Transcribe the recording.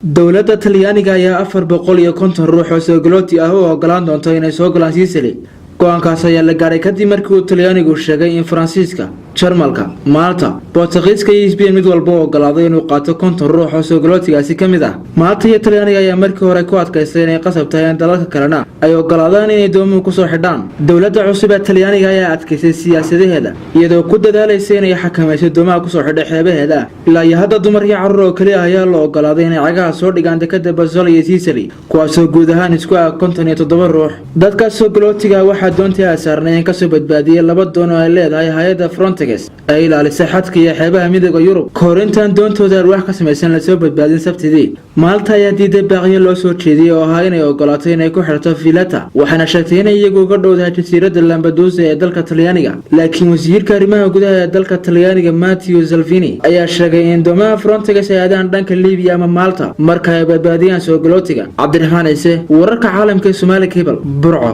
Dowladda Talyaaniga ayaa 450 ruux oo soogalooti ah u ogolaan doonta inay soo galaan Sisili. Go-aankaas ayaa la gaadhay kadib markii uu Talyaanigu sheegay in Faransiiska, Jarmalka, Maalta, Boortaqiiska iyo Sbain mid walba u ogolaaday inuu qaato 50 ruux oo soogolootigaasi ka mid ah. Maalta iyo Talyaaniga ayaa markii hore ku adkaystay inay qasab tahay in dalalka kalena ay ogolaadaan inay doomuhu kusoo xidhaan. Dowladda cusub ee Talyaaniga ayaa adkaysay siyaasadaheeda, iyadoo ku dadaalaysa inay xakamayso doomaha kusoo xidha xeebaheeda. Ilaa iyo hadda dumar iyo carruur oo keliya ayaa la ogolaaday inay cagaha soo dhigaan dekada Pozzallo iyo Sisili, kuwaasoo guud ahaan isku ah 57 ruux. Dadka soogolootiga waxaa doontii ay saarnayeen kasoo badbaadiyey laba doon oo ay leedahay hay-adda Frontex ee ilaalisa xadka iyo xeebaha Midooda Yurub, kahor intaan doontooda alwaax ka samaysan lasoo badbaadin Sabtidii. Maalta ayaa diiday baaqyo loo soo jeediyey oo ahaa inay ogolaato inay ku xidhato Valletta, waxaana sheegtay inay iyagu uga dhowdahay jasiiradda Lampedusa ee dalka Talyaaniga. Laakiin wasiirka arrimaha gudaha ee dalka Talyaaniga, Matteo Salvini, ayaa sheegay in doomaha Frontex ay aadaan dhanka Libiya ama Maalta marka ay badbaadiyaan soogolootiga. Cabdiraxmaan Ciise, wararka caalamka ee Somaali Cable, Burco.